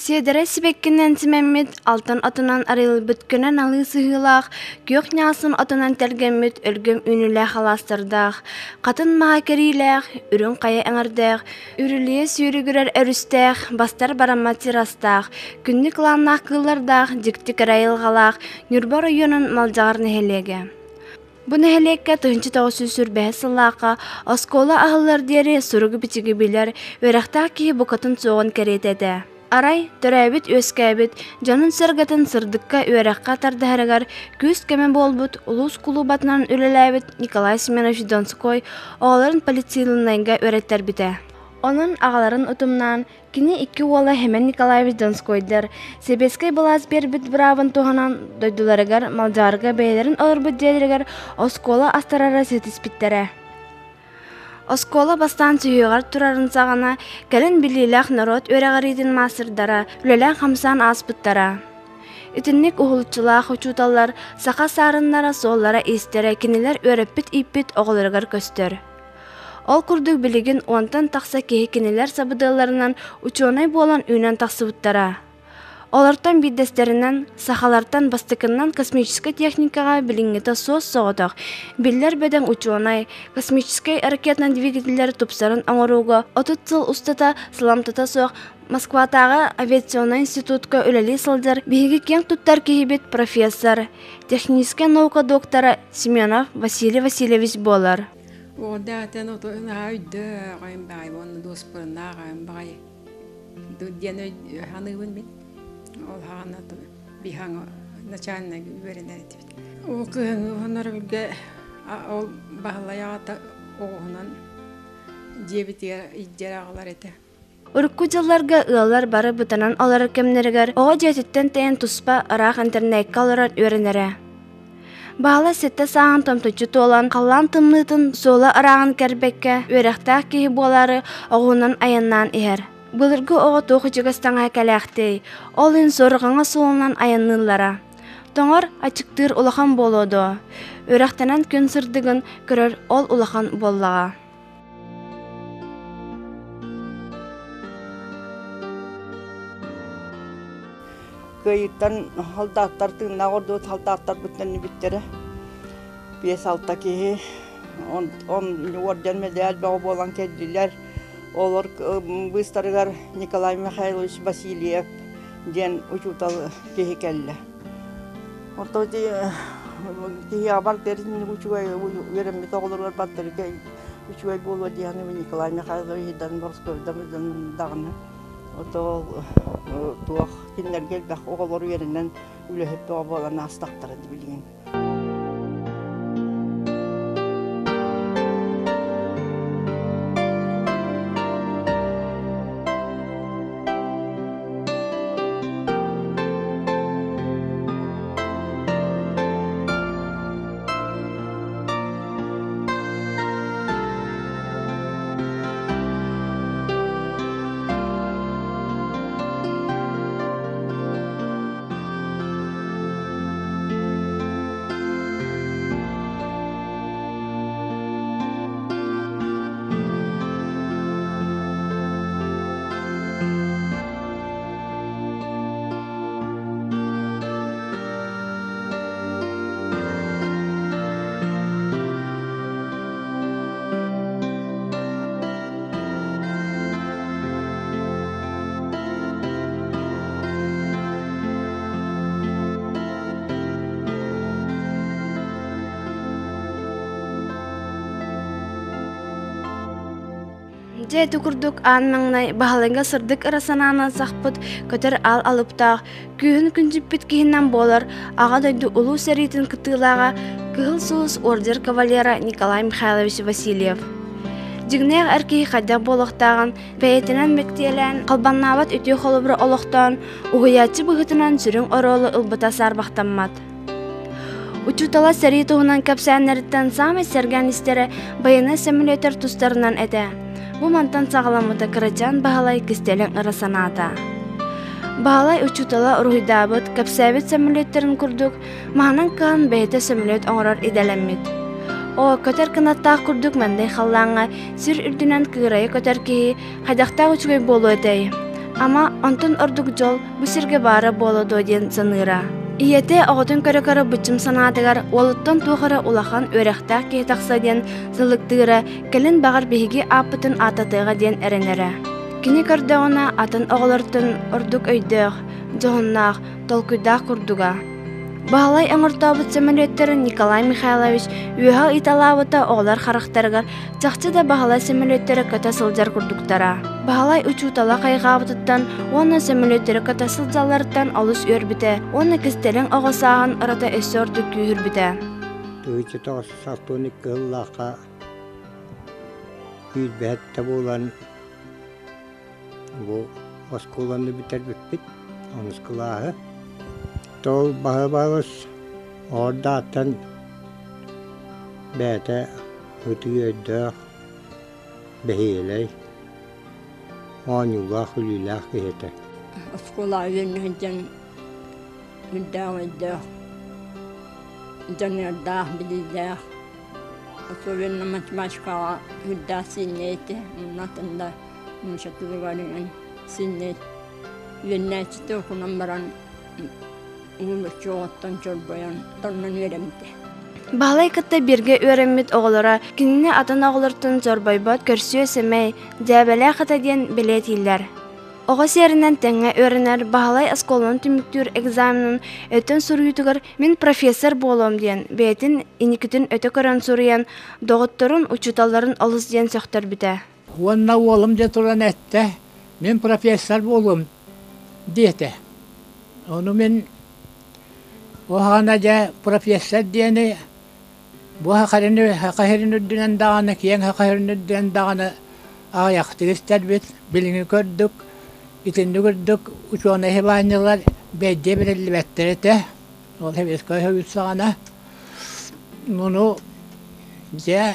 Сиэдэрэй сибэккинэн симэммит, алтан отунан арыйыллыбыт көнө налыы сыһыылаах, күөх ньаассын отунан тэлгэммит өлгөм үүнүүлээх алаастардаах, хатын маһа кэриилээх, үрүҥ хайа эҥэрдээх, үрүлүйэ сүүрүгүрэр өрүстээх, бастар бараммат сир астаах, күннүк лааннаах кыыллардаах дьикти кэрэ айылҕалаах Ньурба оройуонун Малдьаҕар нэһилиэгэ. Бу нэһилиэккэ 1925 сыллаахха оскуола аһыллар диэри суругу-бичиги билэр, үөрэхтээх киһи букатын суоҕун кэриэтэ этэ. Арай, төрөөбүт-үөскээбит, дьонун-сэргэтин сырдыкка, үөрэххэ тардыһарыгар күүс-көмө буолбут улуус кулуубатынан үлэлээбит Николай Семенович Донской оҕолорун политсыылынайга үөрэттэрбитэ. Онон аҕаларын утумнаан, Кини икки уола Хэмэн Николаевич Донскойдар сэбиэскэй былаас биэрбит быраабын туһанан дойдуларыгар Малдьаарга бэйэлэрин олорбут дьиэлэригэр оскуола астарары ситиспиттэрэ. Оскуола бастаан сүһүөҕэр турарын саҕана кэлин билиилээх норуот үөрэҕириитин маастардара үлэлээн-хамсаан ааспыттара. Итинник уһулуччулаах учууталлар саха саарыннара суоллара-иистэрэ кинилэр үөрэппит-ииппит оҕолоругар көстөр. Ол курдук билигин уонтан тахса киһи кинилэр сабыдыалларынан учуонай буолан үүнэн тахсыбыттара. Олортон биирдэстэринэн сахалартан бастакыннан космическай техникаҕа билиҥҥитэ суос-соҕотох, биллэр бөдөҥ учуонай, космическай ракетнай двигателлэри тупсаран оҥорууга 30 сыл устата сыламтата суох Москватааҕы авиационнай институтка үлэлии сылдьар биһиги киэҥ туттар киһибит профессор, техническэй наука доктора Семенов Василий Васильевич буолар. Уордаатан наһаа өйдөөх айым баҕай уонна дуоспуруннаах айым баҕай диэн саныыбын мин. Ол хаҕана биһаҥ начальнай үөрэнэр этибит. Ол кыһыҥҥы хонорбүргэ ол Баһылай аҕата оҕуһунан дьиэбитигэр илдьэр аҕалар этэ. Урукку дьылларга ыаллар бары бытанан олорор кэмнэригэр оҕо дьиэтиттэн тэйэн туспа ыраах интернеккэ олорон үөрэнэрэ. Баһылай сэттэ сааһын томточчу туолан, халлаан тымныытын суола ырааҕын кэрбэккэ, үөрэхтээх киһи буолаары оҕуһунан айаннаан иһэр. Былыргы оҕо туох ичигэс таҥаһа кэлээхтиэй, ол иһин суорҕаҥа суолунан айанныыллара. Тоҥор, аччыктыыр улахан буолуо дуо? Үөрэхтэнэн күн сырдыгын көрөр ол улахан буоллаҕа. Кыайыыттан халдааттар тыыннаах ордубут халдааттарбыттан бүттэрэ. Биэс-алта киһи он, он орден медаль бөҕө буолан кэллилэр. Олор быыстарыгар Николай Михайлович Васильев диэн учуутал киһи кэллэ. Онто киһи бар үчүгэй үөрэммит оҕолоругар бардырга үчүгэй буолуо диэн Николай Михайлович Бороскович даҕаны ото туох кинилэргэ элбэх оҕолор үөрэнэн үлэһит бөҕө буолан аастахтара билигин. Дьэ ити курдук аан маҥнай Баһылайга сырдык ыра санаанан сахпыт көтөр аал алыптаах, күүһүн күнчүппүт киһинэн буолар Аҕа дойду Улуу сэриитин кыттыылааҕа Кыһыл Сулус ордер кавалера Николай Михайлович Васильев. Дьиҥнээх эр киһи хайдах буолуохтааҕын бэйэтинэн мэктиэлээн, халбаннаабат үтүө холобуру олохтоон, уһуйааччы быһыытынан сүрүн оруолу ылбыта саарбахтаммат. Учуутала сэрии туһунан кэпсээннэриттэн саамай сэргээн истэрэ байыаннай сөмөлүөтэр тустарынан этэ. Бу мантан саҕаламмыта кырачаан Баһылай кистэлэҥ ыра санаата. Баһылай учуутала уруһуйдаабыт, кэпсээбит сөмөлүөттэрин курдук, маһынан кыһан бэйэтэ сөмөлүөт оҥорор идэлэммит. Оо, көтөр кынаттаах курдук мэндай халлааҥҥа сир үрдүнэн кыырайа көтөр киһи хайдахтаах үчүгэй буолуо этэй? Ама онтон ордук дьол бу сиргэ баара буола дуо диэн саныыра. Ийэтэ оҕотун көрө-көрө быччым санаатыгар уолуттан туох эрэ улахан үөрэхтээх киһи тахса диэн сылыктыыра, кэлин баҕар биһиги ааппытын ааттатыаҕа диэн эрэнэрэ. Кини көрдөҕүнэ атын оҕолортон ордук өйдөөх, дьоһуннаах, толкуйдаах курдуга. Баһылай оҥортообут сөмөлүөттэрин Николай Михайлович үөһэ ыыталаабыта оҕолор харахтарыгар чахчы да Баһылай сөмөлүөттэрэ көтө сылдьар курдуктара. Баһылай учуутала хайҕаабытыттан уонна сөмөлүөттэрэ көтө сылдьалларыттан олус үөрбүтэ уонна кистэлэҥ оҕо сааһын ырата өссө ордук күүһүрбүтэ. 1962 сыллаахха күүрбэһэттэ буолан Бу оскуоланы бүтэрбиппит, онус кылааһы. Тол баһы-балыс оордааттан бэйэтэ ытыы өйдөөх, бэһиэлэй, оонньуулаах, күлүүлээх киһи этэ. Оскуолаҕа үөрэнэ сылдьан үрдээх өйдөөх, дьаныардаах, билиилээх, особенно математикаҕа үрдээх сиинньэ этэ, онно атын да Мунчатылыгарынан синньэ үөннээччитэ окунан баран уһулуччу оҕоттон чорбойон тоннон үөрэммитэ. Баһылай кытта бииргэ үөрэммит оҕолоро кинини атын оҕолортон чорбойбот көрсүө сэмэй, дьээбэлээх ата диэн бэлиэтииллэр. Оҕо сиэринэн тэҥҥэ үөрэнэр Баһылай оскуоланы түмүктүүр экзаменын өтөн суруйуутугар «Мин профессор буолуом» диэн бэйэтин инникитин өтө көрөн суруйан, доҕотторун, учууталларын олус диэн сөхтөрбүтэ. Уонна уолум дьэ туран эттэ, мин профессор буолуом диэтэ. Ону мин уһаҕана дьэ профессор диэни бу саха сирин үрдүнэн даҕаны, киэҥ саха сирин үрдүнэн даҕаны аҕыйахтык истэрбит, билиҥҥи көрдүк, итинник үрдүк учуонай сыбаанньалар бэйдиэ бэриллибэттэр этэ. Ол Советскай Союз саҕана. Ону дьэ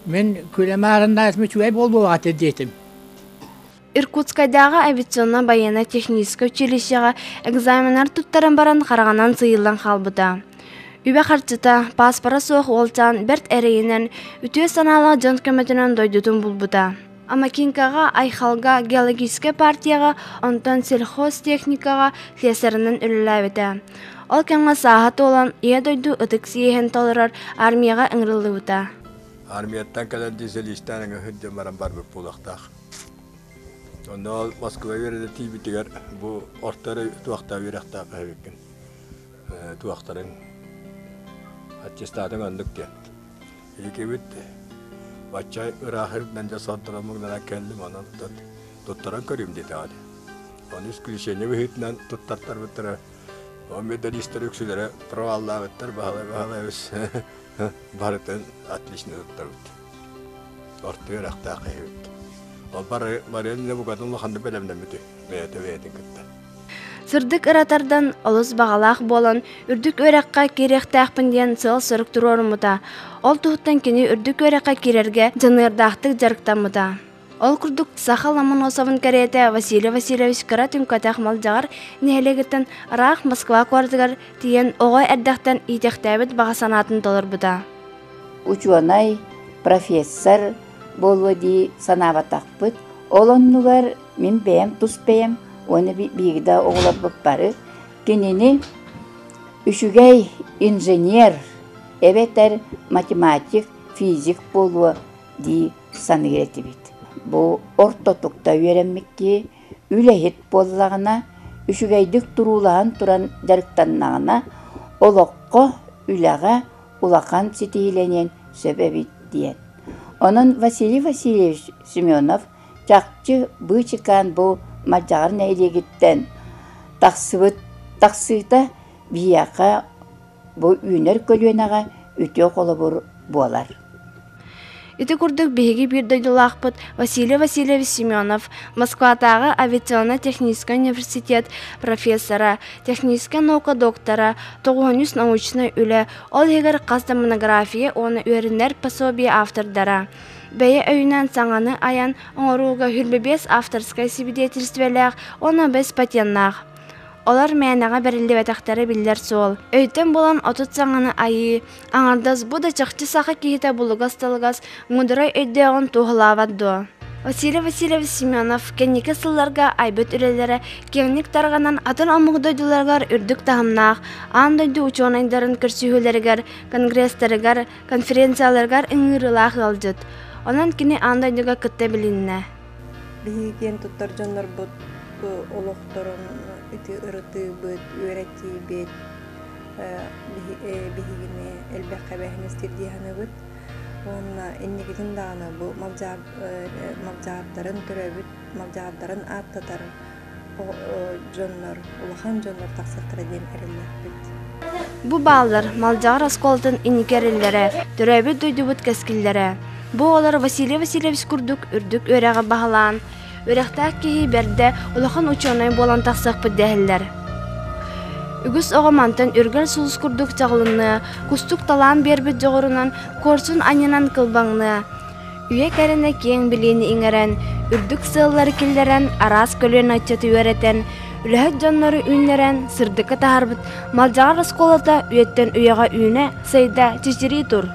Мин күлэмаарыннаах үчүгэй буолуоҕа этэ диэтим. Иркутскайдааҕы авиационнай байыаннай-техническэй училищеҕа экзаменнар туттаран баран хараҕынан сыыйыллан хаалбыта. Үбэ-харчыта, пааспара суох уолчаан бэрт эрэйинэн, үтүө санаалаах дьон көмөтүнэн дойдутун булбута. Амакинкаҕа, Айхалга, геологическай партияҕа, онтон сельхозтехникаҕа слесарынан үлэлээбитэ. Ол кэмҥэ сааһа туолан, Ийэ дойду ытык сиэһин толорор армияҕа ыҥырыллыбыта. Армияттан кэлэн дизелистээн ыҥа сылдьан баран барбыт буолуохтаах. Онно ол Москва үөрэнэ тиийбитигэр бу орто эрэ туохтаах үөрэхтээх эбиккин. Туохтарын аттестатыҥ оннук диэн. Икибит бачча ыраах ирдэнэн дьэ сордороммугунан кэллим, онон туттаран көрүүм диэтэҕэ дии. Ону исключение быһыытынан туттартарбыттара. Ол медалистар үксүлэрэ проваллаабыттар, баһылай-баһылайбыс барытын отлично туттарбыт. Орто үөрэхтээх киһибит. Ол бары барыан букатын улаханнык бэлэмнэммит бэйэтэ бэйэтин кытта. Сырдык ыра тардан, олус баҕалаах буолан, үрдүк үөрэххэ киириэхтээхпин диэн сыал-сорук туруоруммута. Ол туһуттан кини үрдүк үөрэххэ киирэргэ дьаныардаахтык дьарыктаммыта. Ол курдук, Саха Ломоносовын кэриэтэ Василий Васильевич кыра түҥкэтэх Малдьаҕар нэһилиэгиттэн ыраах Москва куоратыгар тиийэн оҕо эрдэхтэн иитиэхтээбит баҕа санаатын толорбута. Учуонай, профессор буолуо дии санаабатахпыт. Ол оннугар мин бэйэм тус бэйэм уонна биһиги да оҕолорбут бары кинини үчүгэй инженер эбэтэр математик, физик буолуо дии саныыр этибит. Бу ортотукта үөрэммикки үлэһит буоллаҕына, үчүгэйдик туруулаһан туран дьарыктаннаҕына, олоххо, үлэҕэ улахан ситиһиилэниэн сөп эбит диэн. Онон Василий Васильевич Семенов чахчы быычыкаан бу Малдьаҕар нэһилиэгиттэн тахсыбыт тахсыыта биһиэхэ бу үүнэр көлүөнэҕэ үтүө холобур буолар. Ити курдук биһиги биир дойдулаахпыт Василий Васильевич Семенов, Москватааҕы авиационно-техническэй университет профессора, техническэй наука доктора, тоҕуһунньус научнай үлэ, ол иһигэр хас да монография уонна үөрэнэр пособие автордара. Бэйэ өйүнэн саҥаны айан оҥорууга 25 авторскай сибидиэтилистибэлээх уонна бэс патеннаах. Олор мээнэҕэ бэриллибэтэхтэрэ биллэр суол. Өйтөн булан 30 саҥаны айыы, аҥардас бу да чахчы саха киһитэ булугас-талыгас, муударай өйдөөҕүн туоһулаабат дуо? Василий Васильевич Семенов кэнники сылларга айбыт үлэлэрэ киэҥник тарҕанан атын омук дойдуларыгар үрдүк таһымнаах аан дойду учуонайдарын көрсүһүүлэригэр, конгресстарыгар, конференцияларыгар ыҥырыылаах ыалдьыт. Онон кини аан дойдуга кытта билиннэ. Биһиги киэн туттар дьоннорбут олохторун ити ырытыыбыт, үөрэтиибит биһигини элбэххэ эбээһинэстиир дии саныыбыт. Уонна инникитин даҕаны бу малдьаҕардарын төрөөбүт малдьаҕардарын ааттатар дьоннор, улахан дьоннор тахсыахтара диэн эрэллээхпит. Бу бааллар Малдьаҕар оскуолатын инники эрэллэрэ, төрөөбүт дойдубут кэскиллэрэ. Бу оҕолор Василий Васильевич курдук үрдүк үөрэҕи баһылаан, үөрэхтээх киһи бэрдэ улахан учуонай буолан тахсыахпыт дэһэллэр. Үгүс оҕо мантан үргэл сулус курдук чаҕылынныа, кустук талаан биэрбит дьоҕурунан куорсун анньынан кылбаҥныа. Үйэ кэринэ киэҥ билиини иҥэрэн, үрдүк сыаллары киллэрэн, араас көлүөнэ ыччаты үөрэтэн, үлэһит дьоннору үүннэрэн, сырдыкка таһаарбыт Малдьаҕар оскуолата үйэттэн үйэҕэ үүнэ, сайда, чэчирии тур!